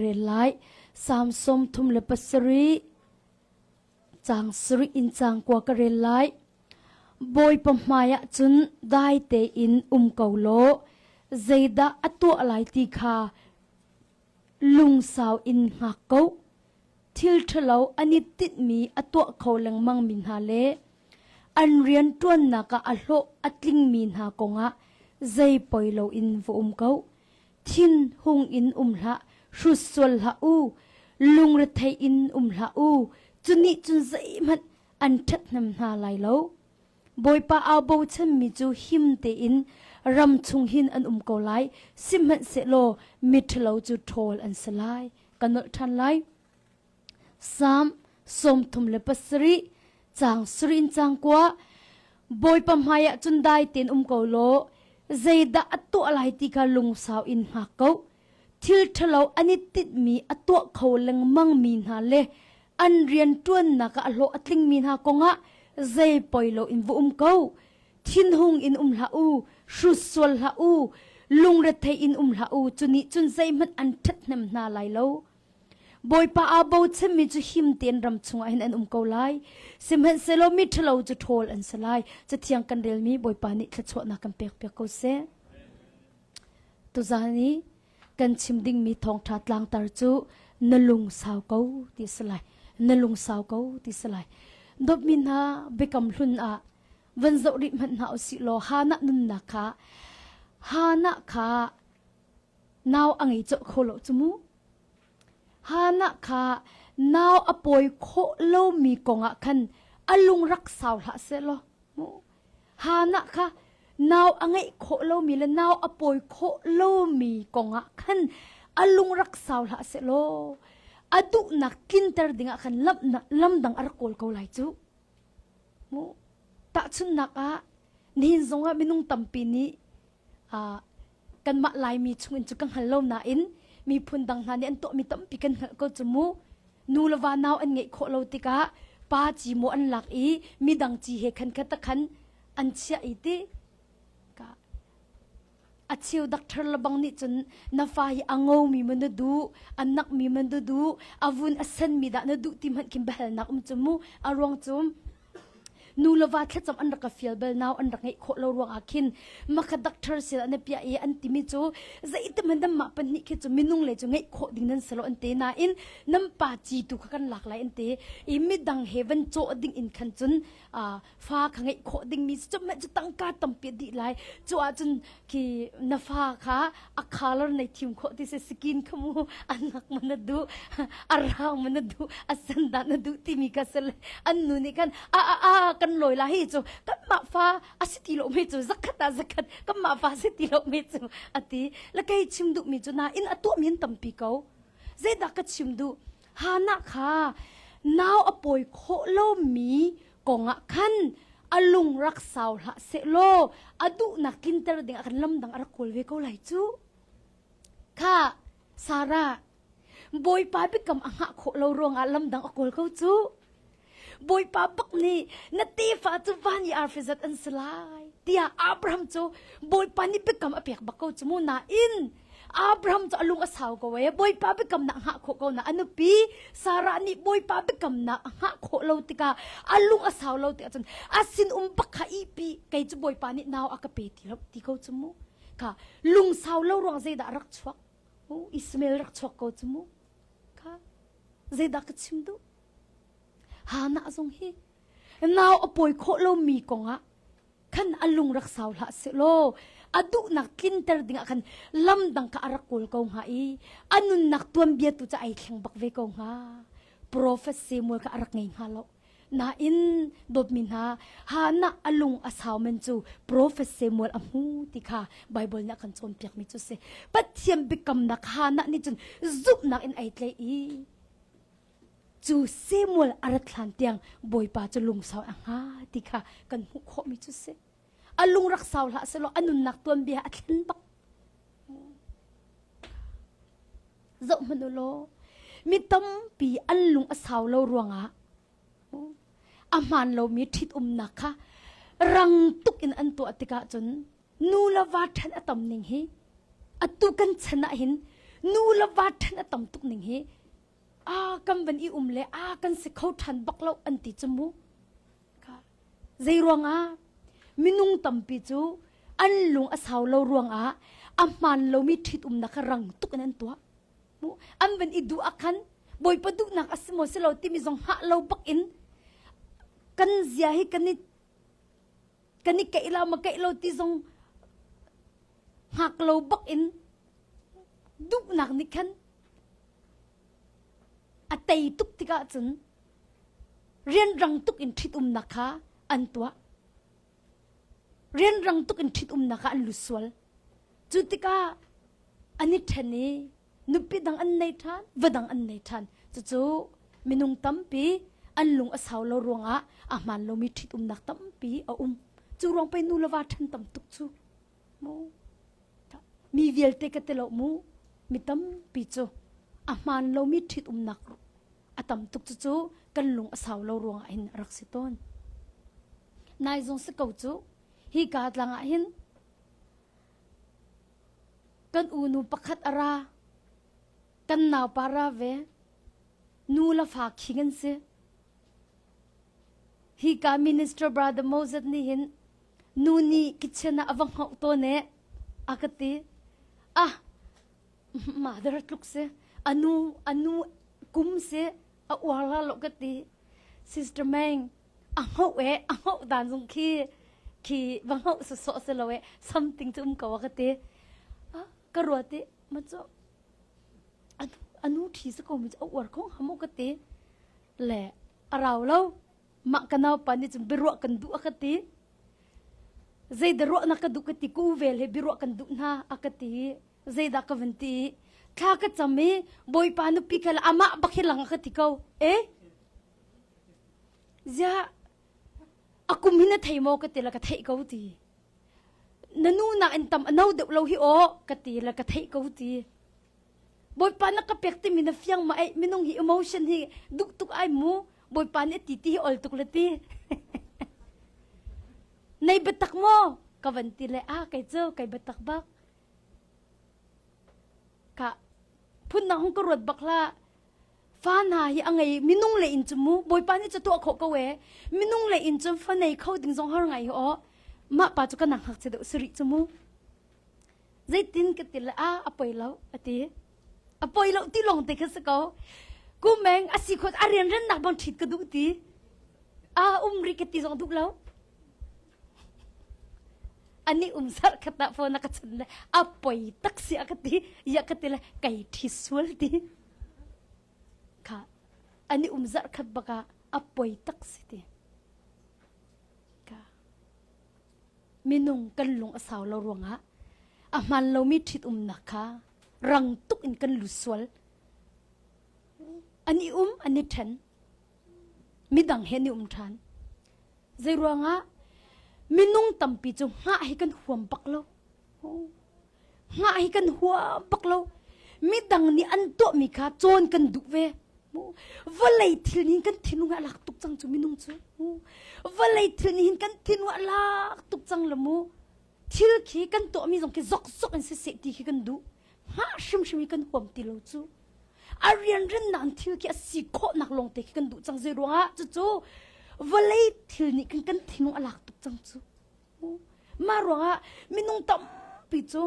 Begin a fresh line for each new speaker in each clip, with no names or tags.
Rel lai. Salm 37 caang sarih in caang kua ka rel lai. Bawipa hmaiah cun dai tein um ko law zeidah a tuah lai ti kha lungsau in hngak ko. Thil ṭhalo an i tinhmi a tuah kho lengmangmi hna le an rianṭuannak ah a hlawh a tlingmi hna kongah zei poi loin va um ko. Thin hung in um hlah, hrut sual hlah u, lungrethei in um hlah u, cu nih cun zeihmanh an ṭhathnem hna lai lo. Bawipa aa bochanmi cu him tein ram chung hin an um ko lai, sihmanhsehlaw miṭhalo cu ṭhawl an si lai. Ka nolh ṭhan lai. Salm 37 caang sarih in caang kua Bawipa hmaiah cun dai tein um ko law zeidah a tuah lai ti kha lungsau in hngak ko. Thil ṭhalo an i tinhmi a tuah kho lengmangmi hna le an rian ṭuannak ah a hlawh a tlingmi hna kongah zei poi loin va um ko. Thinhung in um hlah u, hrut sual hlah u, lungrethei in um hlah u, cu nih cun zeihmanh an ṭhathnem hna lai lo. Bawipa aa bochanmi cu him tein ram chungah hin an um ko lai. Sihmanhsehlaw mi ṭhalo cu ṭhawl an si lai. Cathiang kan relmi Bawipa nih thluachuahnak kan pekpiak ko seh. Tuzan i kan chim dingmi thawngṭha tlangtar cu na lung sau ko ti si lai. Na lung sau ko ti si lai. Dawtmi hna biakam hlun ah van zoh rih hmanh hna usih law Hannah nunnak kha Hannah kha nau a ngei colh kho lo cu mu. Hannah kha nau a pawi khawh lomi kongah khan a lung rak sau hlah seh law mu. Hannah kha nau a ngeih khawh lomi le nau a pawi khawh lomi kongah khan a lung rak sau hlah seh law a duhnak tlinter dingah khan lam dang a rak kawl ko lai cu. Mu. Tahchunhnak ah nihin zongah minung tampi nih kanmah Laimi chungin cu ka hngal lo nain miphun dang hna nih an tuahmi tampi kan hngalh ko cu mu. Nu le va nau an ngeih khawh lo tikah pa ci maw an lak i midang ci he khan kha takhan an chiah i ti ka a cheu doctor le bang nih cun na fa hi a ngomi ma na duh a nakmi ma na duh a vun a senmi dah na duh ti hmanh khin biahalnak um cu mu a ruang cu Nu le va thlacam an rak ka fial bal nau an rak ngeih khawh lo ruangah khin makha doctor sin ah na piah i an timi cu zeitim nan mah pahnih khi cu minung le cu ngeih khawh ding nan si lo an te nain nan pa ci tu kha kan lak lai an te i midang he van cawh ding in khan cun fa kha ngeih khawh dingmi cu cu tangka tampi dih lai cu ahcun khi na fa kha a color nei thim khawh ti se skin kha mu anak ma na duh a rang ma na duh a san dah na duh timi ka sel an nu nih khan a a a kan loi la hi cu kan mah fa a si ti lo me cu zakhat ah zakhat kan mah fa si ti lo me cu ati la kei chim duh mi cu na in a tuah mi an tampi ko zeidah ka chim duh hana kha nau a pawi khawh lo mi kongah khan a lung rak sau hlah sehlaw a duhnak tlinter ding ah khan lamdang a rak kawl ve ko lai cu. Kha Sarah Bawipa biakam a hngah khawh lo ruangah lamdang a kawl ko cu. Bawipa bak nih na tefa cu van i arfi zat an si lai tiah Abraham cu Bawipa nih biakam a pek bak ko cu mu nain Abraham cu a lung a sau ko ee. Bawipa biakamnak hngah khawh ko na a nupi Sarah nih Bawipa biakamnak a hngah khawh lo tikah a lung a sau lo tikah cun a sin um bak kha ihpi kei cu Bawipa nih nau a ka pe ti lo ti ko cu mu kha lung sau lo ruang zeidah rak chuak mu Ismail rak chuak ko cu mu kha zeidah ka chim duh Hannah zong hi nau a pawi khawh lomi kongah khan a lung rak sau hlah sehlaw a duhnak tlinter dingah khan lam dang kha a rak kawl ko hnga i a nunnak tuanbia tu cu ai thleng bak ve ko hnga profet Samuel kha a rak ngei hnga lo nain dawtmi hna Hannah a lung a sau men cu profet Samuel a hmu ti kha Bible nih a kan cawnpiakmi cu si Pathian biakamnak Hannah nih cun zumhnak in ai tlai i Cu Samuel a rat hlan tiang Bawipa cu lungsau a hnga ti kha kan hmuh khawhmi cu si. A lung rak sau hlah sehlaw a nunnak tuanbia a thlen bak. Zoh hmanh u law, mi tampi an lung a sau lo ruangah a hmaan lomi ṭhitumnak kha rang tuk in an tuah tikah cun nu le va ṭhen a tam ning hi atu kan chan ah hin. Nu le va ṭhen a tam tuk ning hi a kan van i um le a kan si kho ṭhan bak lo an ti cu mu. Zei ruangah minung tampi cu an lung a sau lo ruangah a hmaan lomi ṭhitumnak kha rang tuk in an tuah. An van i duh ah khan Bawipa duhnak a si maw si lo timi zong hngah lo bak in kan zia hi kan i kan i keih lo ma keih lo ti zong hngak lo bak in duhnak nih khan a tei tuk tikah cun rianrang tuk in ṭhitumnak kha an tuah. Rianrang tuk in ṭhitumnak ah an lut sual. Cu tikah an i ṭhen i nupi dang an nei ṭhan, va dang an nei ṭhan. Cucu minung tampi an lung a sau lo ruangah a hmaan lomi ṭhitumnak tampi a um. Cu ruang pei nu le va ṭhen tam tuk cu. Mu. Mi vialte ka ti lo mu. Mi tampi cu a hmaan lomi ṭhitumnak a tam tuk cucu kan lung a sau lo ruangah hin a rak si tawn. Nai zong si ko cu hi ka tlang ah hin kan unu pakhat a ra kan naupa ra ve nu le fa khing an si hi ka minister brother Moses nih hin nu nih kitchen ah a va hngauh tawn e a ka ti ah mother tluk si anu anu kum si a uar la lo ka ti sister Meng a hngauh e a hngauh dan zong khi khi va hngauh sawsawh si lo e something cu um ko a ka ti ka ruat i ma cu anu ṭhi si ko mi cu a uar kho hnga maw ka ti le a rau lo mah ka naupa nih cun biaruah kan duh a ka ti zeidah ruahnak ka duh ka ti ku vel he biaruah kan duh hna a ka ti zeidah ka van ti thla ka cam i bawipa nupi kha amah bak hi lang a ka ti ko e ziah a kum hi na thei maw ka ti la ka theih ko ti na nu nak in tam a no deuh lo hi aw ka ti la ka theih ko ti Bawipa na ka pek timi na fiang ma ei minung hi emotion hi duh tuk ai mu Bawipa nih ti ti hi ol tuk le ti nei biatak maw ka van ti le a kei cu kei biatak bak ka phun nang hung ka ruat bak la fa hna hi a ngei minung le in cu mu Bawipa nih cu tuah khawh ko e minung le in cun fa nei kho ding zong har ngai hi aw mah pa cu ka nang hngakchia deuh siri cu mu Zeitin ka ti le a a poi lo a ti. A poi lo ti lawng te kha si ko. Kumeng a si khawt a rianrennak bang ṭhit ka duh ti. A um rih ka ti zong duh lo. Ani um sar khat ah phone a ka chan le a poi tak si a ka ti. Ya ka ti le kai ṭhi sual ti. Kha ani um zar khat baka a poi tak si ti. Ka Minung kan lung a sau lo ruangah a hmaan lomi ṭhitumnak kha rang tuk in kan lut sual. An i um, an i ṭhen. Midang he an i um ṭhan. Zei ruangah minung tampi cu hngah hi kan huam bak lo. Hngah hi kan huam bak lo. Midang nih an tuahmi kha cawn kan duh ve. Vawlei thil nih kan thinlung a lak tuk cang cu minung cu. Vawlei thil nih hin kan thinlung a lak tuk cang la mu. Thil khi kan tuahmi zong khi zokzok in siseh ti khi kan duh. Hngah hrimhrim hi kan huam ti lo cu. A rianrennak in thil khi a si khawhnak lawng te khi kan duh cang. Zei ruangah cucu vawlei thil nih khin kan thinlung a lak tuk cang cu. Mah ruangah minung tampi cu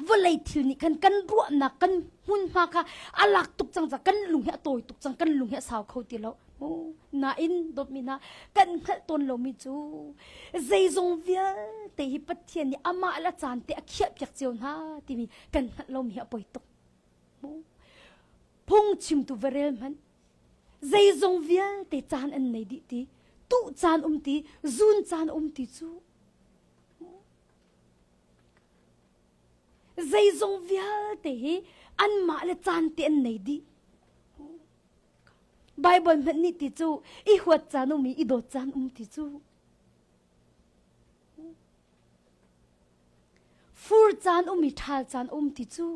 vawlei thil nih khan kan ruahnak kan hmunhma kha a lak tuk cang ca kan lung hi a tawi tuk cang kan lung hi a sau kho ti lo nain dawtmi hna kan hngalh tawn lomi cu zeizong vialte hi Pathian nih amah le caan te a khiahpiak cio hna timi kan hngalh lomi hi a poi tuk phungchimtu va rel hmanh Zeizong vialte caan an nei dih ti, tuh caan um ti, zun caan um ti cu. Zeizong vialte hi anmah le caan te an nei dih. Bible hmanh nih ti cu i huat caan um i i dawt caan um ti cu. Fur caan um i ṭhal caan um ti cu.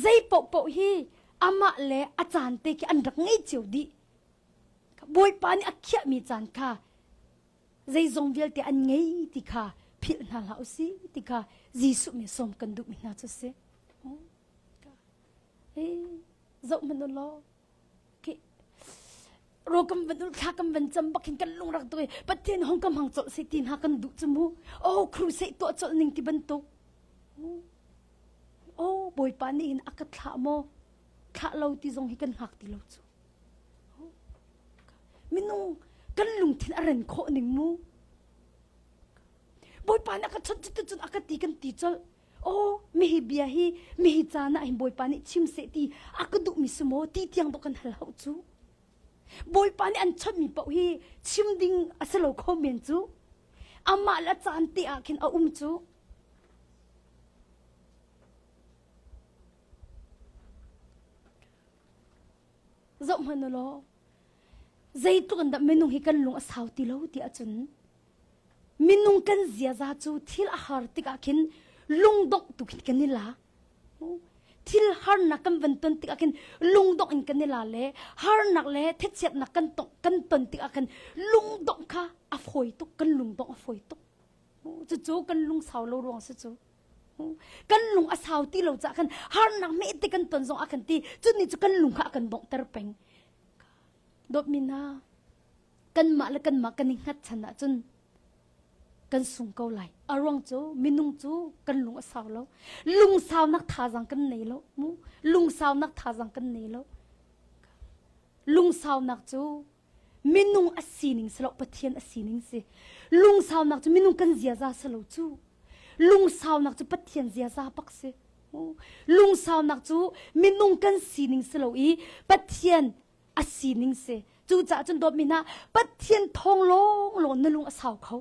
Zei paohpaoh hi amah le a caan te khi an rak ngei cio dih. Bawipa nih a khiahmi caan kha zeizong vialte an ngei ti kha philh hna hlah usih ti kha Jesuh min sawm kan duhmi hna cu si. Zoh hmanh u law ro kan van thla kan van cam bak hin kan lung rak tuk i Pathian hong ka hmang colh seh ti hna kan duh cu mu. Oh crusade tuah colh ning ti bantuk. Oh Bawipa nih hin a ka thlah maw? Thlah lo ti zong hi kan hngak ti lo cu. Minung kan lungthin a ren khawh ning mu. Bawipa nih a ka chawnh cu cun a ka ti kan ti colh. Oh, mihi bia hi mihi caan ah hin Bawipa nih chim seh ti a ka duhmi si maw ti tiang dawh kan hal hauh cu. Bawipa nih an chawnhmi paoh hi chim ding a si lo kho men cu. Amah le caan te ah khin a um cu. Zoh hmanh u law, zeitluk in dah minung hi kan lung a sau ti lo ti ahcun minung kan ziaza cu thil a har tikah khin lungdongh tu khin kan i la. Thil harnak kan van ton tikah khin lungdongh in kan i la le harnak le thetchiatnak kan tong kan ton tikah khin lungdongh kha a fawi tuk kan lungdongh a fawi tuk. Cucu kan lungsau lo ruang si cu. Kan lung a sau ti lo caah khan harnak mehte kan ton zong a kan ti. Cu nih cu kan lung kha a kan bonghter peng. Dawtmi hna, kanmah le kanmah kan i hngatchan ahcun kan sung ko lai. A ruang cu minung cu kan lung a sau lo. Lungsaunak thazaang kan nei lo. Mu lungsaunak thazaang kan nei lo. Lungsaunak cu minung a sining si lo Pathian a sining si lungsaunak cu minung kan ziaza si lo cu lungsaunak cu Pathian ziaza bak si lungsaunak cu minung kan sining si lo i Pathian a sining si cucaah cun dawtmi hna Pathian thawng lawng lawng na lung a sau kho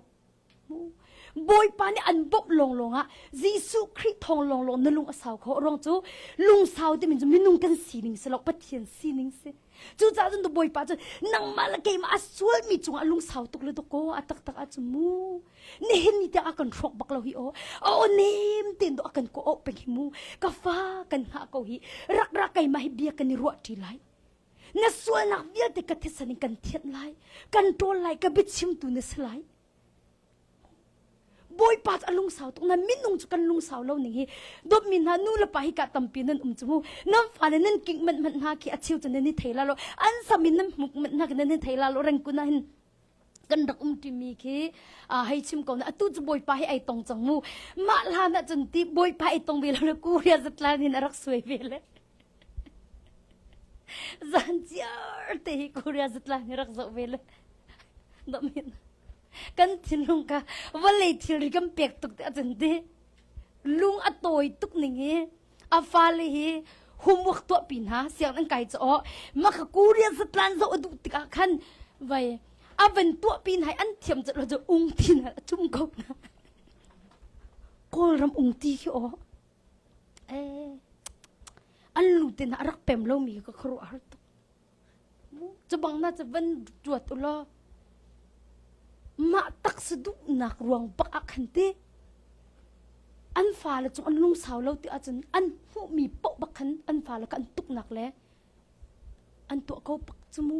Bawipa nih an bawmh lawnglawng ah Jesuh Khrih thawng lawnglawng na lung a sau kho. Ruang cu lungsau timi cu minung kan sining si lo Pathian sining si. Cucaah cun Bawipa cu nangmah le keimah a sualmi cungah lungsau tuk le dawkaw a taktak ah cu mu. Nihin ni tiang a kan hrawk bak lo hi aw. Aw nem tein do a kan ko oh peng hi mu. Ka fa kan hngah ko hi. Rak rak keimah hi bia kan i ruah ṭi lai. Na sualnak vialte ka thisen in kan thianh lai. Kan ṭawl lai. Ka biachimtu na si lai. Bawipa cu a lungsau tuk na minung cu kan lungsau lo ning hi dawtmi hna nu le pa hi ka tampi nan um cu mu nan fale nan kingh manh manh hna khi a cheu cu nan i thei la lo an sam in nan hmuk manh hna khi nan i thei la lo rengkun ah hin kan rak um ṭimi khi hei chim ko na atu cu bawipa hi ai tong cang mu mah hlan ah cun ti bawipa ai tong ve lo le Korea zatlan in a rak suai ve le zan chiar te hi Korea zatlan hi rak zoh ve le dawmin kan thinlung kha vawlei thilri kan pek tuk te ahcun ti lung a tawi tuk ning hi a fale hi homework tuah pi hna siang an kai cho ma kha Korea zatlan zoh a duh tikah khan vai a van tuah pi hna an thiam chat lo cu ung ti na a cum ko na Kawlram ung ti khi aw eh an lu te na rak pem lo mi ka khuaruah har tuk Cu bang na cu van ruat u law mah taksa duhnak ruang bak ah khan ti an fale cung an lungsau lo ti ahcun an hmuhmi paoh bak khan an fale kha an tuknak le an tuah ko bak cu mu.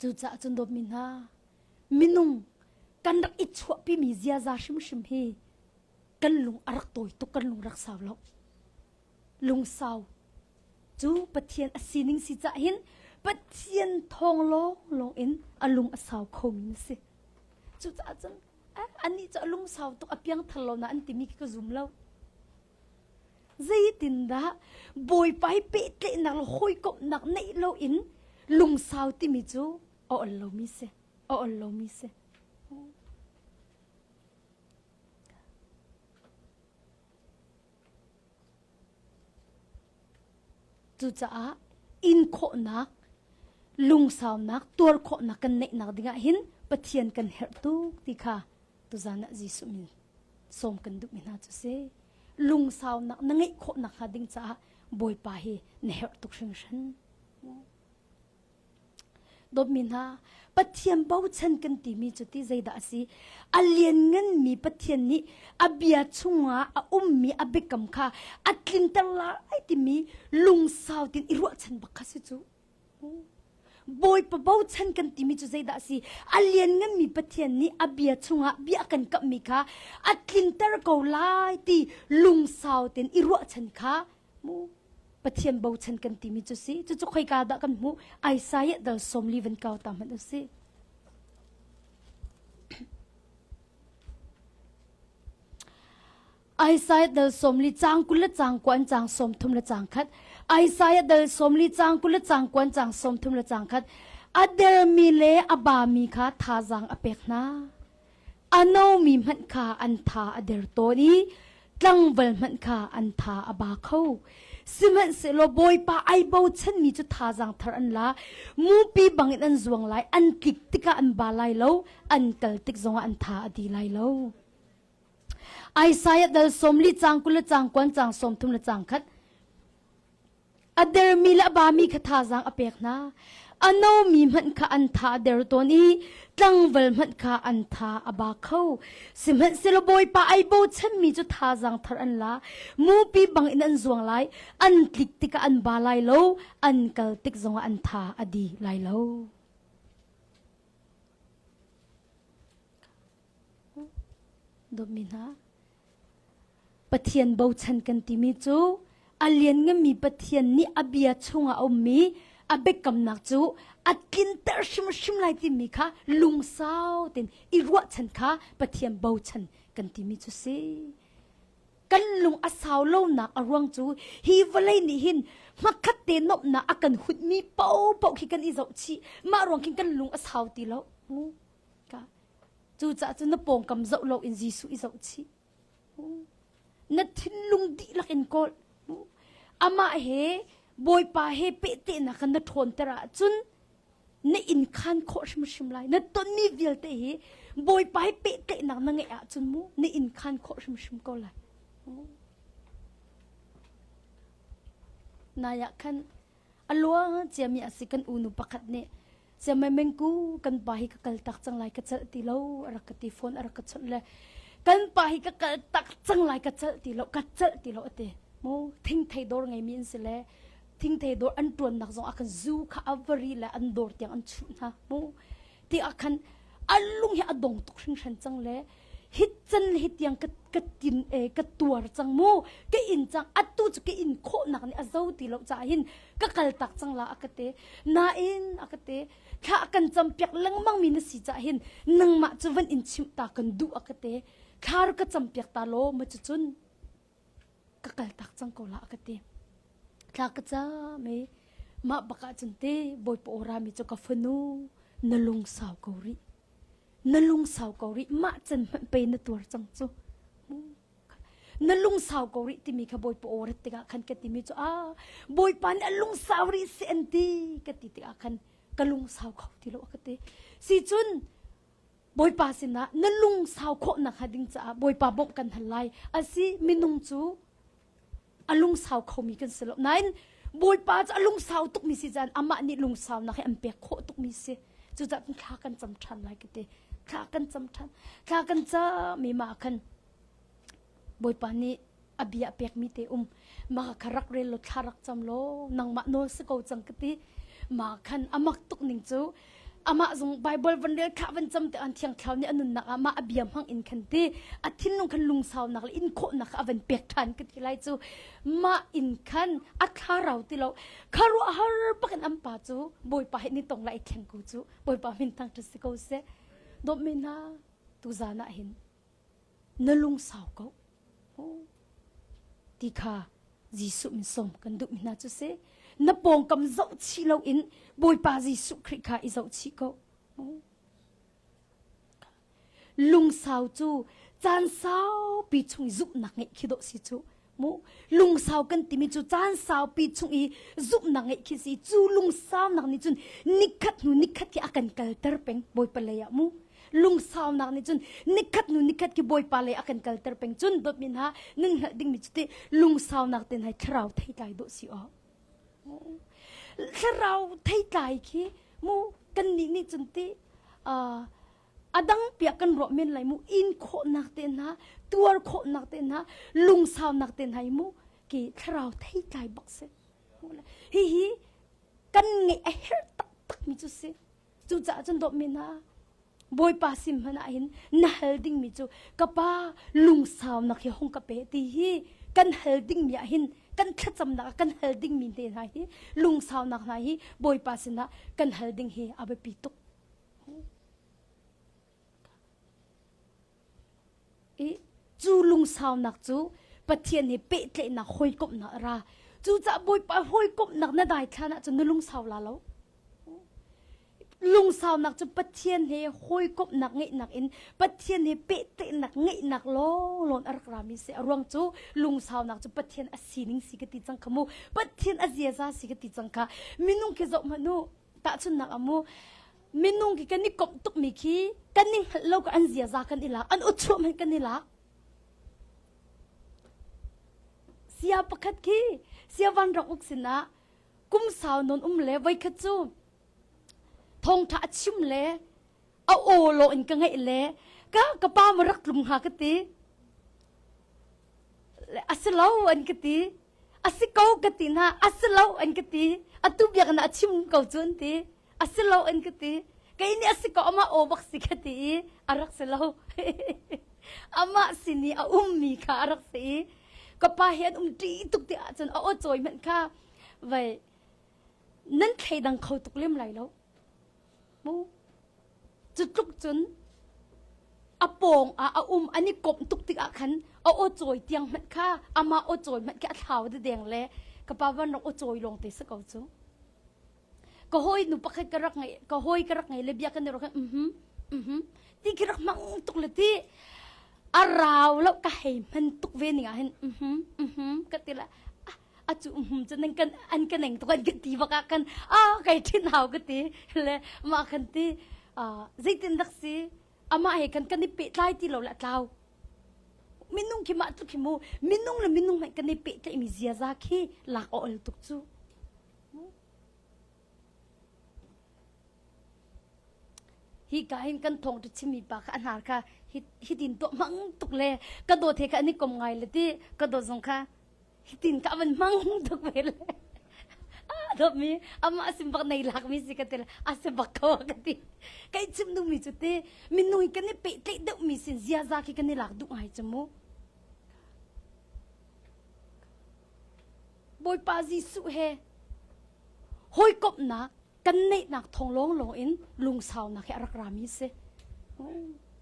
Cucaah cun dawtmi hna, minung kan rak i chuahpimi ziaza hrimhrim hi kan lung a rak tawi tuk, kan lung rak sau lo. Lungsau cu Pathian a sining si cah hin Pathian thawng lawnglawng in a lung a sau khomi na si. Cucaah cun anih cu a lungsau tuk a piangthar lo na an timi khi ka zum lo. Zeitindah Bawipa hi pehtlaihnak le hawikomhnak neih loin lungsau timi cu a ol lomi si. A ol lomi si. Cucaah in khawhnak, lungsaunak, tuar khawhnak kan neihnak dingah hin Pathian kan herh tuk ti kha tuzan ah Jesuh min sawm kan duhmi hna cu si lungsaunak na ngeih khawh nakhnga ding caah Bawipa hi na herh tuk hringhran. Dawtmi hna, Pathian bochan kan timi cu ti zeidah a si? A liannganmi Pathian nih a bia chungah a ummi a biakam kha a tlinter lai timi lungsau tin i ruahchan bak kha si cu. Bawipa bochan kan timi cu zeidah a si? A liannganmi Pathian nih a bia chungah bia a kan kamhmi kha a tlinter ko lai ti lungsau tein i ruahchan kha mu Pathian bochan kan timi cu si. Cucu khoika dah kan hmuh? Isaiah dal 40 van kau ta hmanh u si. Isaiah dal 40 caang 20 le caang kuan caang 30 le caang khat. Isaiah dal 40 caang 20 le caang kuan caang 30 le caang khat. A dermi le a bami kha thazaang a pek hna. A nomi hmanh kha an tha a der tawn i tlangval hmanh kha an tha a ba kho. Sihmanhsehlaw Bawipa ai bochanmi cu thazaang thar an la. Mupi bangin an zuang lai, an tlik tikah an ba lai lo, an kal tik zongah an tha a di lai lo. Isaiah dal 40 caang 20 le caang kuan caang 30 le caang khat. A dermi le a bami kha thazaang a pek hna. A nomi hmanh kha an tha a der tawn i tlangval hmanh kha an tha a ba kho. Sihmanhsehlaw Bawipa ai bochanmi cu thazaang thar an la. Mupi bangin an zuang lai. An tlik tikah an ba lai lo. An kal tik zongah an tha a di lai lo. Dawtmi hna, Pathian bochan kan timi cu a liannganmi Pathian nih a bia chungah a ummi a biakamnak cu a tlinter hrimhrim lai timi kha lungsau tein i ruahchan kha Pathian bochan kan timi cu si. Kan lung a sau lonak a ruang cu hi vawlei nih hin hmakhat te nuamhnak a kan hunmi paohpaoh khi kan i zoh chih. Mah ruang khin kan lung a sau ti lo. Cucaah cun na pawngkam zoh loin Jesuh i zoh chih. Na thinlung dihlak in kawl. Amah he Bawipa he pehtehnak khan na ṭhawnter ahcun na inn khan khawh hrimhrim lai. Na tonmi vialte hi Bawipa he pehtlaihnak na ngeih ahcun mu na inn khan khawh hrimhrim ko lai. Nai ah khan A luang ciami a si kan unu pakhat nih siamai mengku kan pa hi ka kal tak cang lai ka celh ti lo a rak ka ti phone a rak ka chawnh le kan pa hi ka kal tak cang lai ka celh ti lo ka celh ti lo a ti mu thingthei dawr ngeimi an si le thingthei dawr an tuannak zong ah khan zu kha a vari le an dawr tiang an chuh hna mu ti ah khan a lung hi a dong tuk hringhran cang le hi can le hi tiang ka ka tin e ka tuar cang mu ka in cang atu cu ka in khawhnak nih a zo ti lo caah hin ka kal tak cang la a ka te nain a ka te thla kan cam piak lengmang mi na si caah hin nangmah cu van in chimh ta kan duh a ka te thla ka cam piak ta law ma cu cun ka kal tak cang ko la a ka ti thla ka cam i mah bak ah cun te bawipa aw rami cu ka fanu na lung sau ko rih na lung sau ko rih mah can hmanh pei na tuar cang cu na lung sau ko rih timi kha bawipa aw rat tikah khan ka timi cu a bawipa nih a lung sau rih si an ti ka ti tikah khan ka lung sau kho ti lo a ka ti si cun Bawipa sinah na lung sau khawh nakhnga ding caah Bawipa bawmh kan hal lai. Asi minung cu a lungsau khomi kan si lo. Nain Bawipa cu a lungsau tukmi si caan amah nih lungsaunak hi an pek khawh tukmi si. Cucaah thla kan cam ṭhan lai ka ti. Thla kan cam ṭhan. Thla kan cam i mah khan Bawipa nih a bia a pekmi te um mah kha rak rel law thla rak cam law nangmah nawl si ko cang ka ti mah khan a mak tuk ning cu amah zong Bible van rel thla van cam te an thiang thlau nih a nunnak ah mah a bia hmang in khan ti a thinlung khan lungsaunak le in khawhnak kha a van pek ṭhan ka ti lai cu mah in khan a thlarau ti lo kharuahhar bakin an pa cu Bawipa he ni tong lai thleng ko cu Bawipa min thang ṭha si ko seh dawtmi hna tuzan ah hin na lungsau ko ti kha Jesuh min sawm kan duhmi hna cu si na pawngkam zoh chih loin Bawipa Jesuh Khrih kha i zoh chih ko lungsau cu caan saupi chung i zumhnak ngeih khi dawh si cu mu lungsau kan timi cu caan saupi chung i zumhnak ngeih khi si cu lungsaunak nih cun nikhat hnu nikhat khi a kan kalter peng Bawipa lei ah mu lungsaunak nih cun nikhat hnu nikhat khi Bawipa lei a kan kalter peng cun dawtmi hna nan hngalh dingmi cu ti lungsaunak ten hai thlarau theitlai dawh si aw thlarau theitlai khi mu. Kan nih nih cun ti a dang piah kan ruah men lai mu in khawhnak te hna tuar khawhnak te hna lungsaunak te hna hi mu ki thlarau theitlai bak si. Hihi kan ngeih a herh taktak mi cu si. Cucaah cun dawtmi hna Bawipa sim hmanh ah hin na hal dingmi cu ka pa lungsaunak hi hung ka pe ti hi kan hal dingmi ah hin kan thlacamnak ah kan hal dingmi te hna hi lungsaunak hna hi Bawipa sinah kan hal ding hi a biapi tuk. I cu lungsaunak cu Pathian he pehtlaihnak hawikomhnak a ra. Cucaah Bawipa hawikomhnak na daithlan ahcun na lungsau la lo. Lungsaunak cu Pathian he hawikomhnak ngeihnak in Pathian he pehtlaihnak ngeihnak lawnglawng a rak rami si. A ruang cu lungsaunak cu Pathian a sining si ka ti cang kha mu. Pathian a ziaza si ka ti cang kha. Minung khi zoh hmanh u. Tahchunhnak ah mu minung khi kan i komh tukmi khi kan i hngalh lo ka an ziaza kan i lak an uchuah hmanh kan i lak sia pakhat khi sia van rak uk sinah kum sau non um le voikhat cu thongtha a chim le a aw lo in ka ngaih le ka ka pa ma rak tlum hnga ka ti a si lo an ka ti a si ko ka ti na a si lo an ka ti atu biak na a chim ko cu an ti a si lo an ka ti kei nih a si ko amah aw bak si ka ti i a rak si lo amah sin i a ummi kha a rak si i ka pa hi an um ṭi tuk ti ahcun a aw cawi hmanh kha vai nan thleidang kho tuk lem lai lo mu cu tluk cun a pawng ah a um an i komh tuk tikah khan a aw cawi tiang hmanh kha amah aw cawi hmanh khi a thlau deng le ka pa van rak aw cawi lawng te si ko cu ka hawi nu pakhat ka rak ngei ka hawi ka rak ngei le bia kan i rak mhm mhm ti khi rak hmang tuk le ti a rau lo ka hei hman tuk ve ning ah hin mhm mhm ka ti la a cu mhm cu nan kan an ka neng tuk an ka ti bak ah kan a kai thin hau ka ti le mah kan ti zeitin dak si amah he kan kan i pehtlai ti lo le a tlau minung khi mah tluk khi mu minung le minung hmanh kan i pehtlaihmi ziaza khi lak a ol tuk cu Hi ka hin kan thawng ṭha chimmi pa kha a hnar kha hitin tuah hmang tuk le ka dawt he kha an i kom ngai le ti ka dawt zong kha hitin ka van hmang tuk ve le a dawtmi amah sim bak nei lakmi si ka ti le a si bak ko ka ti kai chim duhmi cu ti minung hi kan i pehtlaih deuhmi sin ziaza khi kan i lak duh ngai cu mu Bawipa Jesuh he hawikomhnak kan neihnak thawng lawnglawng in lungsaunak hi a rak rami si.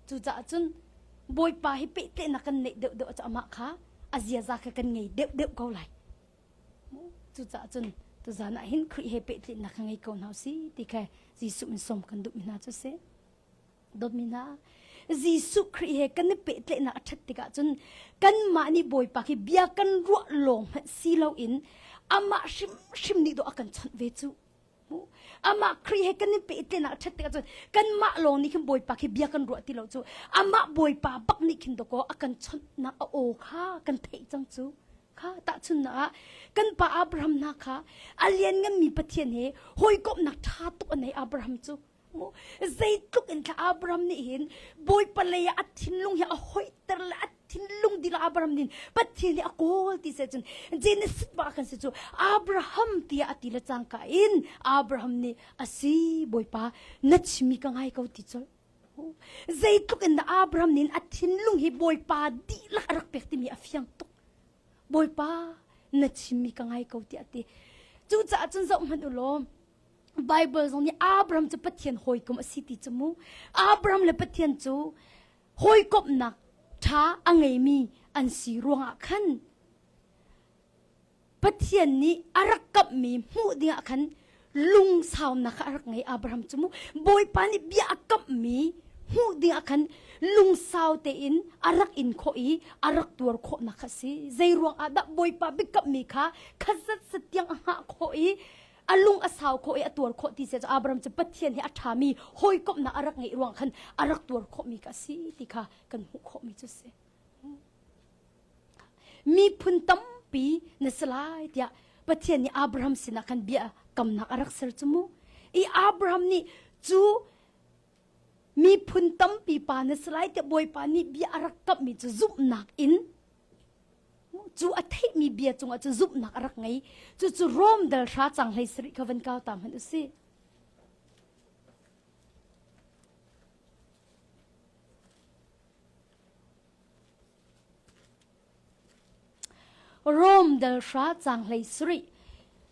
Cucaah cun Bawipa hi pehtlaihnak kan neih deuhdeuh cu amah kha a ziaza kha kan ngei deuhdeuh ko lai. Cucaah cun tuzan ah hin Khrih he pehtlaihnak kha ngei ko hna si ti kha Jesuh min sawm kan duhmi hna cu si. Dawtmi hna, Jesuh Khrih he kan i pehtlaihnak a ṭhat tikah cun kanmah nih Bawipa khi bia kan ruah lawng hmanh si loin amah hrimhrim nih dawh a kan chawnh ve cu. Amah Khrih he kan i pehtlaihnak a ṭhat tikah cun kanmah lawng nih khin Bawipa khi bia kan ruah ti lo cu. Amah Bawipa bak nih khin dawkaw a kan chawnhnak a aw kha kan theih cang cu. Kha tahchunhnak ah kan pa Abraham hna kha a liannganmi Pathian he hawikomhnak ṭha tuk a nei Abraham cu. Zeitluk in thla Abraham nih hin Bawipa lei ah a thinlung hi a hoihter le a thinlung dihlak Abraham nih Pathian hi a kawl ti se cun Genesis ba kan si cu Abraham tiah a ti le cangka in Abraham nih a si Bawipa na chimmi ka ngai ko ti colh. Zeitluk in dah Abraham nih a thinlung hi Bawipa dihlak a rak pek timi a fiang tuk. Bawipa na chimmi ka ngai ko tiah a ti. Cucaah cun zoh hmanh u law Bible zong nih Abraham cu Pathian hawikom a si ti cu mu. Abraham le Pathian cu hawikomhnak ṭha a ngeimi an si ruangah khan Pathian nih a rak kamhmi hmuh dingah khan lungsaunak kha a rak ngei Abraham cu mu. Bawipa nih bia a kamhmi hmuh dingah khan lungsau tein a rak in khawh i a rak tuar khawhnak kha a si. Zei ruang ah dah Bawipa biakamhmi kha khazat sat tiang a hngah khawh i a lung a sau khawh i a tuar khawh ti cu Abraham cu Pathian he a ṭhami hawikomhnak a rak ngeih ruang khan a rak tuar khawhmi kha a si ti kha kan hmuh khawhmi cu a si. Miphun tampi na si lai tiah Pathian nih Abraham sinah khan bia kamnak a rak ser cu mu. I Abraham nih Cu miphun tampi pa na si lai tiah Bawipa nih bia a rak kamhmi cu zumhnak in cu a theihmi bia cungah cu zumhnak a rak ngei. Cucu Rom dal hra cang hlei sarih kha van kau ta hmanh u sih. Rom dal hra cang hlei sarih.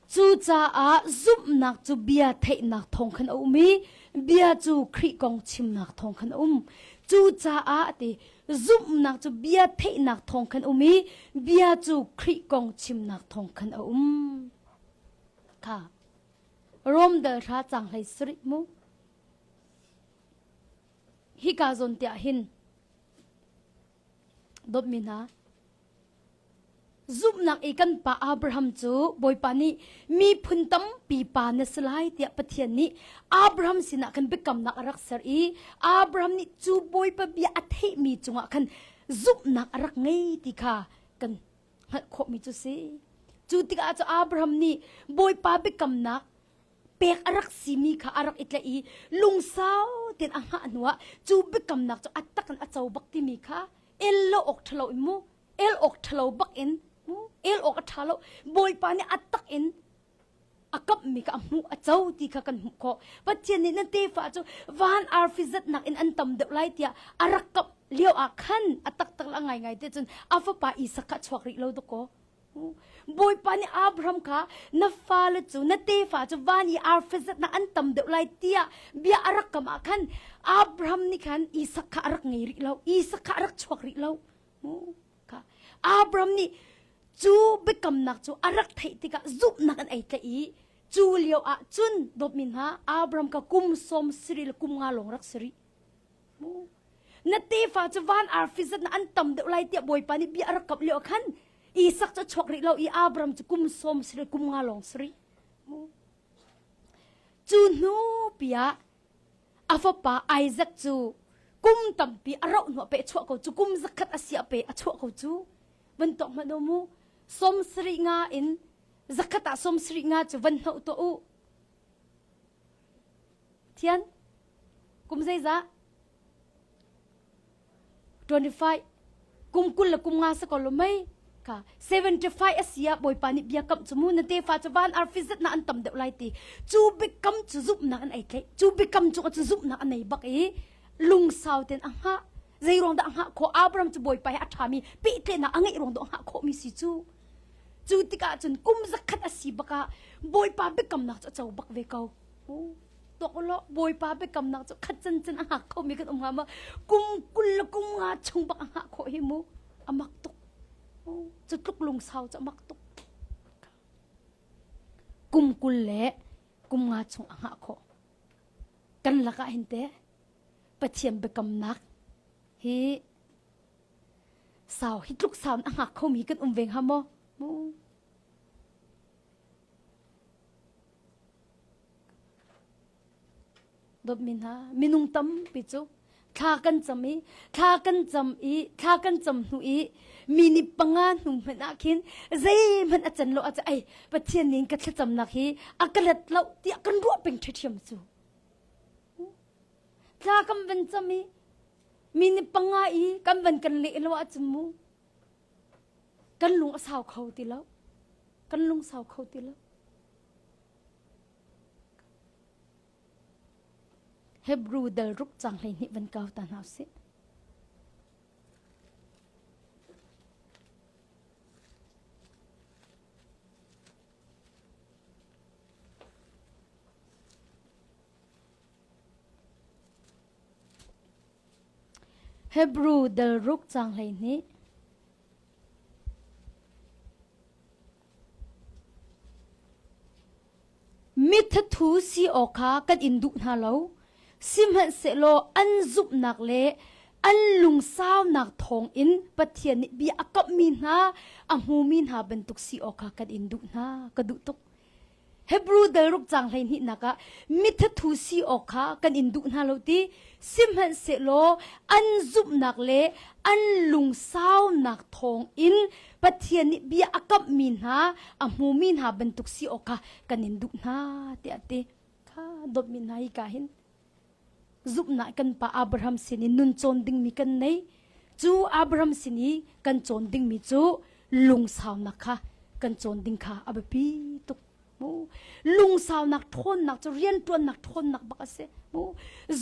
Cucaah zumhnak cu bia theihnak thawng khan a um i bia cu Khrih kong chimnak thawng khan a um. Cucaah ti zumhnak cu bia theihnak thawng khan um i bia cu Khrih kong chimnak thawng khan a um. Kha Rom dal hra cang hlei sarih mu. Hika zawn tiah hin Dawtmi hna, zumhnak i kan pa Abraham cu Bawipa nih miphun tampi pa na si lai tiah Pathian nih Abraham sinah khan biakamnak a rak ser i Abraham nih cu Bawipa bia a theihmi cungah khan zumhnak a rak ngei ti kha kan hngalh khawhmi cu si. Cu tikah cu Abraham nih Bawipa biakamnak pek a rak simi kha a rak i tlaih i lungsau tein a hngah hnuah cu biakamnak cu a tak in a co bak timi kha el lo awk ṭhalo in mu el awk ṭhalo bak in mu el awk a ṭha lo bawipa nih a tak in a kamhmi kha a hmuh a co ti kha kan hmuh khawh pathian nih na tefa cu van arfi zatnak in an tam deuh lai tiah a rak kamh lio ah khan a taktak la ngaingai te cun a fapa Isak kha chuak rih lo dakaw Bawipa nih Abraham kha na fale cu na tefa cu van i arfazat na an tam deuh lai tiah bia a rak kam ah khan Abraham nih khan Isak kha a rak ngei rih lo Isak kha a rak chuak rih lo kha Abraham nih cu biakamnak cu a rak theih tikah zumhnak an ei tlaih i cu lio ah cun dawtmi hna Abraham kha kum sawm sarih le kum nga lawng rak si rih Na tefa cu van arfi zat na an tam deuh lai tiah Bawipa nih bia a rak kamh lio khan Isak cu a chuak rih lo i Abraham cu kum sawm si kum nga lawng si rih. Cu hnu piah a fapa Isaac cu kum tampi a rauh hnuah pe a chuah ko cu kum zakhat a si ah pe a chuah ko cu van tuak hmanh u mu sawm sarih nga in zakhat ah sawm sarih nga cu van hnoh tuah u Thian kum zeizah 25 kum 20 le kum nga sa ko lo mei ka 75 a si ah bawipa nih bia kam cu mu na tefa cu van arfi zat na an tam deuh lai ti cu biakam cu zumhnak an ei tlaih cu biakam cu cu zumhnak an ei bak i lungsau ten a hngah zei ruang dah a hngah khawh Abraham cu bawipa he a ṭhami pehtlaihnak a ngeih ruang dah a hngah khawhmi si cu cu tikah cun kum zakhat a si bakah bawipa biakamnak cu a co bak ve ko tuak ulaw bawipa biakamnak cu khat can a hngak khomi kan um hnga ma kum 20 le kum nga chung bak a hngah khawh hi mu a mak tuk cu tluk lungsau cu a mak tuk kum 20 le kum nga chung a hngah khawh kan lakah hin te pathian biakamnak hi sau hi tluk sau a hngak khomi kan um ve hnga maw mu Dawtmi hna, minung tampi cu thla kan cam i thla kan cam i thla kan cam hnu i mi nih panga hnu hmanh ah khin zeihmanh a can lo ah ai Pathian nih ka thlacamnak hi a ka let lo tiah kan ruah peng ṭhiṭhiam cu. Thla kan van cam i mi nih panga i kan van kan leh lo ahcun mu kan lung a sau kho ti lo. Kan lung sau kho ti lo. Hebrew dal ruk cang 12 van kau ta hna usih. Hebrew dal ruk cang 12 Mithathu si awk kha kan in duh hna lo, sihmanhsehlaw an zumhnak le an lungsaunak thawngin Pathian nih bia a kamhmi hna, a hmumi hna bantuk si awk kha kan in duh hna. Ka duh tuk. Hebrew dal ruk cang 12 nak ah mithathu si awk kha kan in duh hna lo ti sihmanhsehlaw an zumhnak le an lungsaunak thawng in Pathian nih bia a kamhmi hna a hmumi hna bantuk si awk kha kan in duh hna tiah ti kha dawtmi hna hi ka hin. Zumhnak kan pa Abraham sin i nun cawn dingmi kan nei. Cu Abraham sin i kan cawn dingmi cu lungsaunak kha kan cawn ding kha a biapi tuk. Mu lungsaunak ṭhawnnak cu rianṭuannak ṭhawnnak bak a si. Mu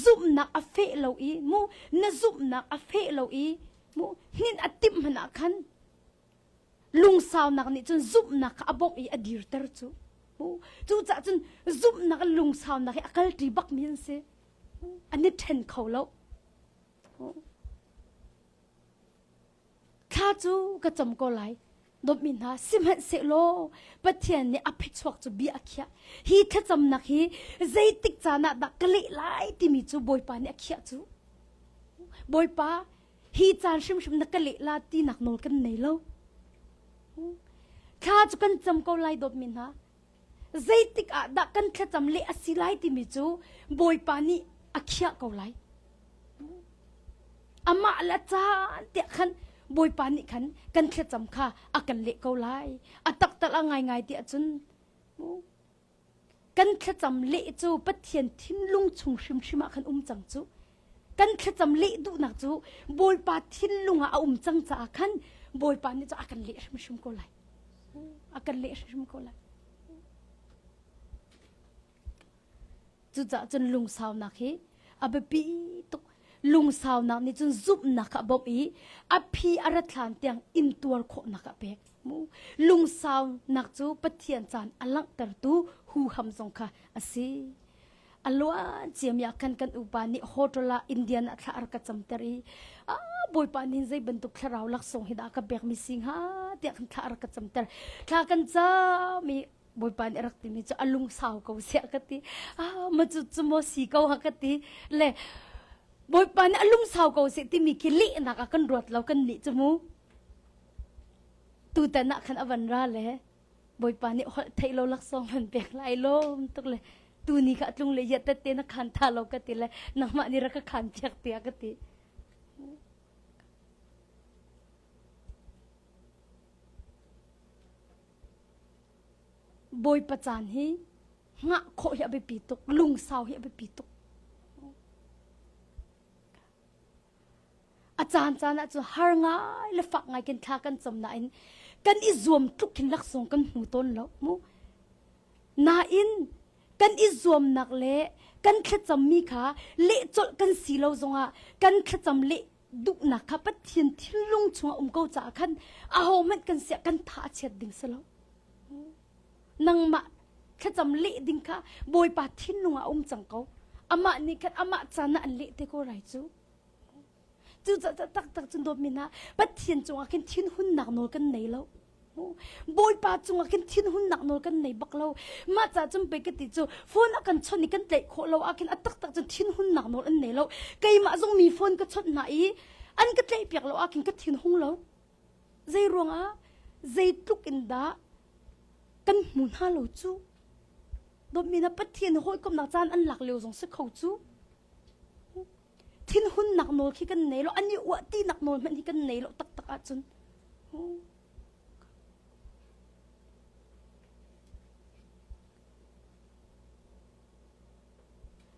zumhnak a feh lo i mu na zumhnak a feh lo i mu hninh a timh hmanh ah khan lungsaunak nih cun zumhnak kha a bawmh i a dirter cu. Cucaah cun zumhnak le lungsaunak hi a kalṭi bakmi an si. An i ṭhen kho lo. Thla cu ka cam ko lai. Dawtmi hna, sihmanhsehlaw Pathian nih a phichuak cu bia a khiah. Hi thlacamnak hi zeitik caan ah dah ka leh lai timi cu Bawipa nih a khiah cu. Bawipa, hi caan hrimhrim na ka leh la tinak nawl kan nei lo. Thla cu kan cam ko lai dawtmi hna. Zeitik ah dah kan thlacam leh a si lai timi cu Bawipa nih a khiah ko lai. Amah le caan tiah khan Bawipa nih khan kan thlacam kha a kan leh ko lai. A taktak a ngaingai tiah cun Kan thlacam leh cu Pathian thinlung chung hrimhrim ah khan um cang cu. Kan thlacam leh duhnak cu Bawipa thinlung ah a um cang caah khan Bawipa nih cu a kan leh hrimhrim ko lai. A kan leh hrimhrim ko lai. Cucaah cun lungsaunak hi a biapi tuk. Lungsaunak nih cun zumhnak kha a bawmh i a phi a rat hlan tiang intuar khawhnak a pek. Lungsaunak cu Pathian caan a langhtertu huham zong kha a si. A luan ciami ah khan kan upa nih hotel ah Indian ah thla a rak ka camter i ah Bawipa nih zei bantuk thlarau laksawng hi dah ka pekmi si hnga tiah khan thla a rak ka camter. Thla kan cam i Bawipa nih a rak timi cu a lungsau ko siah ka ti. Ah ma cu cu maw si ko ha ka ti. Le Bawipa nih a lungsau ko seh timi khi lehnak ah kan ruat lo kan nih cu mu. Tutan ah khan a van ra le Bawipa nih holh theih lo laksawng man pek lai lawm tuk le tuni kha tlung le ya tette na khan tha lo ka ti le nangmah nih rak ka khan piak tiah ka ti. Bawipa caan hi hngah khawh hi a biapi tuk, lungsau hi a biapi tuk. A caan caan ah cu har ngai le fak ngai kin thla kan cam nain kan i zuam tluk khin laksawng kan hmu tawn lo mu. Nain kan i zuamnak le kan thlacammi kha leh colh kan si lo zongah kan thlacam leh duhnak kha Pathian thinlung chungah um ko caah khan ahohmanh kan siah kan tha a chiat ding si lo. Nangmah thlacam leh ding kha Bawipa thinlung ah um cang ko. Amah nih khan amah caan ah an leh te ko rai cu. Cucaah taktak cun dawtmi hna Pathian cungah khin thinhunnak nawl kan nei lo. Bawipa cungah khin thinhunnak nawl kan nei bak lo. Mah ca cun pei ka ti cu phone a kan chawnh i kan tlaih khawh lo ah khin a taktak cun thinhunnak nawl an nei lo. Keimah zong mi phone ka chawnh hna i an ka tlaih piak lo ah khin ka thinhung lo. Zei ruangah zeitluk in dah kan hmu hna lo cu. Dawtmi na Pathian hawikomhnak caan an lak lio zong si kho cu. Thinhunnak nawl khi kan nei lo, an i uah tinak nawl hmanh hi kan nei lo taktak ahcun.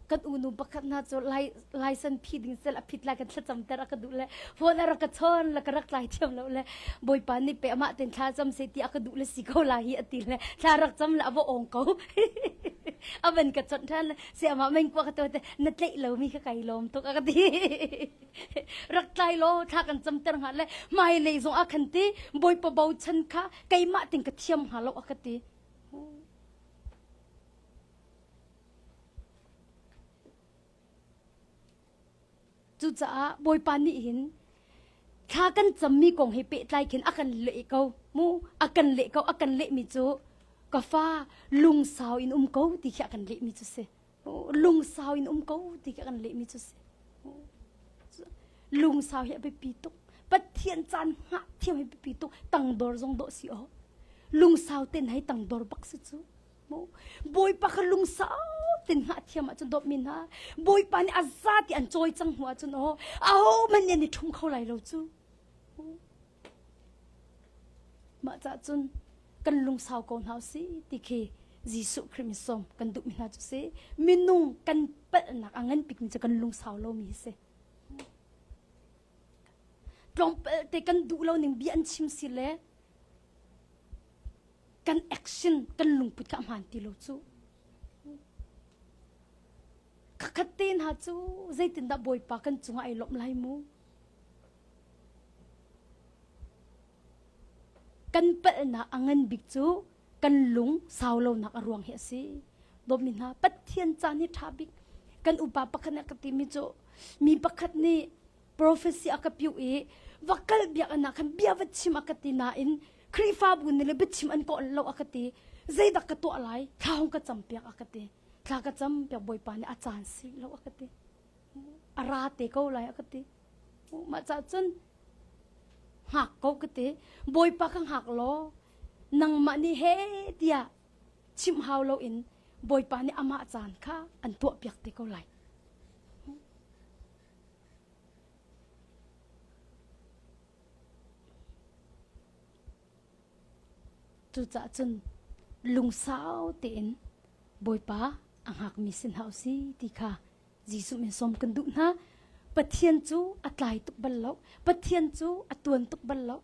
Kan unu pakhat hna cu lai laisan phi ding sel a phit lai kan thlacam ter a ka duh le phone a rak ka chawn le ka rak tlai thiam lo le bawipa nih pe amah ten thla cam se ti a ka duh le si ko lai hi a ti le thla rak cam le a va ong ko a van ka chawnh than le se amah meng kwa ka to te na tleih lo mi kha kai lawm tuk a ka ti rak tlai lo thla kan cam ter hnga le mai lei zong a khan ti bawipa bochan kha keimah ting ka thiam hnga lo a ka ti Cucaah Bawipa nih hin thla kan cammi kong he pehtlai khin a kan leh ko mu a kan leh ko a kan lehmi cu ka fa lungsau in um ko ti khi a kan lehmi cu si lungsau in um ko ti khi a kan lehmi cu si lungsau hi a biapi tuk Pathian caan hngah thiam hi biapi tuk tangdor zong dawh si aw lungsau ten hei tangdor bak si cu Bawipa kha lungsau ten hngah thiam ahcun dawtmi hna Bawipa nih a za ti an cawi cang hnu ahcun aw ahohmanh nih an i ṭhum kho lai lo cu. Mah cah cun kan lungsau ko hna usih ti khi Jesuh Khrih mi sawm kan duhmi hna cu si. Minung kan. Palhnak a ngan bikmi cu kan lungsau lomi hi si. Tlawmpal te kan duh lo ning bia an chim si le kan action kan lungput kha a hmaan ti lo cu. Khakhat te hna cu zeitindah Bawipa kan cungah ai lawmh lai mu? Kan palhnak a ngan bik cu kan lung sau lonak a ruang hi a si. Dawtmi hna, Pathian caan hi ṭha bik. Kan upa pakhat nih a ka timi cu mi pakhat nih prophecy a ka piu i va kal biakinn ah khan bia va chim a ka ti nain Khrihfabu nih le biachim an kawl lo a ka ti. Zeidah ka tuah lai? Thla hung ka cam piak a ka ti. Thla ka cam piak Bawipa nih a caan si lo a ka ti. A ra te ko lai a ka ti. Mah cah cun hngak ko ka ti. Bawipa ka hngak law nangmah nih he tiah chimh hau loin Bawipa nih amah caan kha an tuah piak te ko lai. Cucaah cun lungsau tein Bawipa a hngakmi si hna usih ti kha Jesuh min sawm kan duh hna. Pathian cu a tlai tuk bal lo. Pathian cu a tuan tuk bal lo.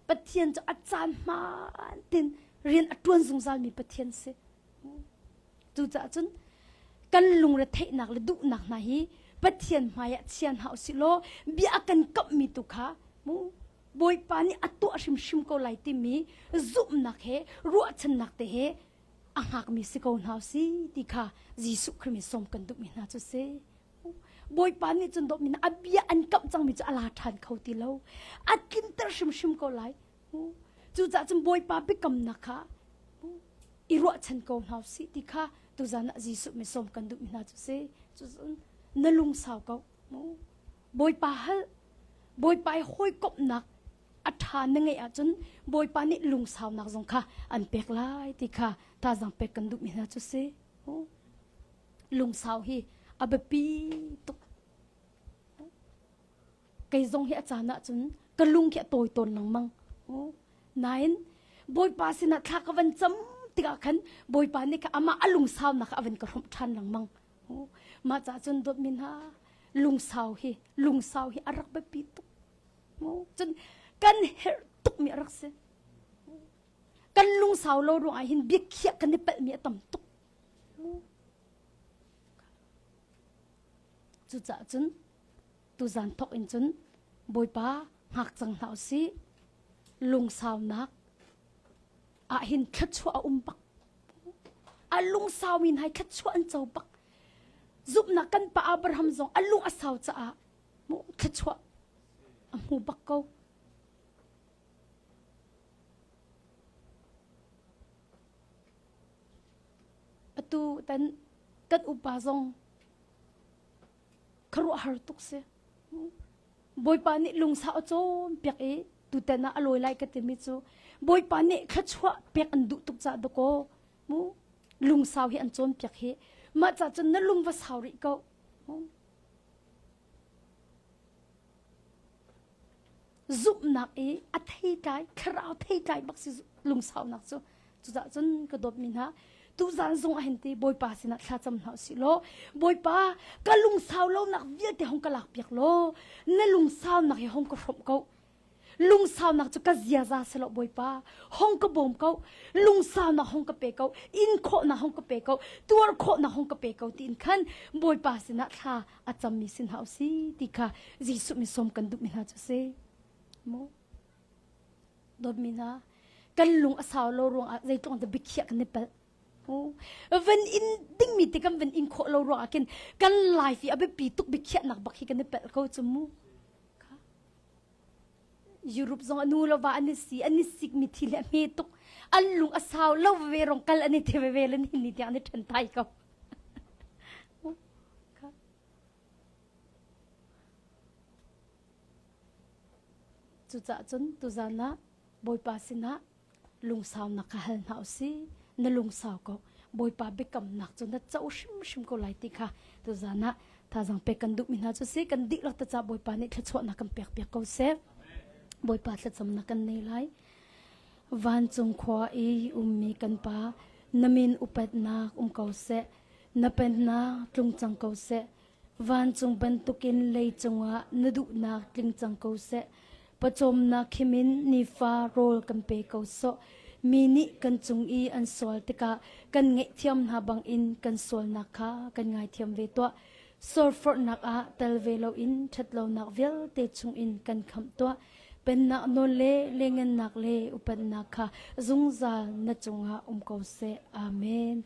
Pathian cu a caan hmaan tein rian a ṭuan zungzalmi Pathian si. Cucaah cun kan lungretheihnak le duhnak hna hi Pathian hmaiah chia hna usih law bia a kan kamhmi tu kha mu Bawipa nih a tuah hrimhrim ko lai timi zumhnak he ruahchannak te he a hngakmi si ko hna usih ti kha Jesuh Khrih min sawm kan duhmi hna cu si. Bawipa nih cun dawtmi a bia an kamh cangmi cu a la ṭhan kho ti lo. A tlinter hrimhrim ko lai. Cucaah cun Bawipa biakamnak kha i ruahchan ko hna usih ti kha tuzan ah Jesuh min sawm kan duhmi hna cu si. Cucun na lungsau ko. Bawipa hal, Bawipa i hawikomhnak a ṭha na ngeih ahcun Bawipa nih lungsaunak zong kha an pek lai ti kha thazaang pek kan duhmi hna cu si. Lungsau hi a biapi tuk. Kei zong hi a caan ahcun ka lung khi a tawi tawn lengmang. Nain Bawipa sinah thla ka van cam tikah khan Bawipa nih kha amah a lungsaunak kha a van ka hrawmh ṭhan lengmang. Mah caah cun dawtmi hna lungsau hi lungsau hi a rak biapi tuk. Cun kan herh tukmi a rak si. Kan lungsau lo ruangah hin biakhiah kan i palhmi a tam tuk. Cucaah cun tuzan thawk in cun Bawipa hngak cang hna usih. Lungsaunak ah hin thluachuah a um bak. A lungsau mi hna hi thluachuah an co bak. Zumhnak kan pa Abraham zong a lung a sau caah thluachuah a hmu bak ko. Atu tan kan upa zong khuaruahhar tuk si. Bawipa nih lungsau a cawnpiak i tutan ah a lawi lai ka timi cu Bawipa nih thluachuah pek an duh tuk caah dakaw mu lungsau hi an cawnpiak hi mah ca cun na lung va sau rih ko. Zumhnak i a theitlai thlarau theitlai bak si lungsaunak cu cucah cun ka dawtmi hna tuzan zong ah hin ti Bawipa sinah thlacam hna usih law Bawipa ka lungsau lonak vialte hong ka lak piak law na lungsaunak hi hong ka hrawmh ko lungsaunak cu ka ziaza si lo Bawipa hong ka bawm ko lungsaunak hong ka pe ko in khawhnak hong ka pe ko tuar khawhnak hong ka pe ko tiin khan Bawipa sinah thla a cammi si hna usih ti kha Jesuh min sawm kan duhmi hna cu si mu dawtmi hna kan lung a sau lo ruangah zeitluk in biakhiah kan i palh van in dingmi te kan van in khawh lo ruangah khin kan life i a biapi tuk biakhiahnak bak hi kan i palh ko cu mu Europe zong a nu lo va an i si an i sik mi thi le a hme tuk an lung a sau lo ve rong kal an i te ve le ni ni tiang an i ṭhen thai ko Cucaah cun tuzan ah Bawipa sinah lungsaunak kha hal hna usih. Na lungsau ko. Bawipa biakamnak cu na co hrimhrim ko lai ti kha tuzan ah thazaang pek kan duhmi hna cu si. Kan dihlak te caah Bawipa nih thluachuahnak kan pek piak ko seh. Bawipa thlacamnak kan nei lai. Vancung khua i ummi kan Pa, na min upatnak um ko seh. Na pennak tlung cang ko seh. Vancung bantukin leicung ah na duhnak tling cang ko seh. Pawcawmnak khimin nifa rawl kan pe ko sawh. Mi nih kan cung i an sual tikah kan ngaihthiam hna bangin kan sualnak kha kan ngaithiam ve tuah. Sualforhnak ah tel ve loin ṭhatlonak vialte chungin kan khamh tuah. Pennak nawl le lengennak le upatnak kha zungzal na cungah um ko seh. Amen.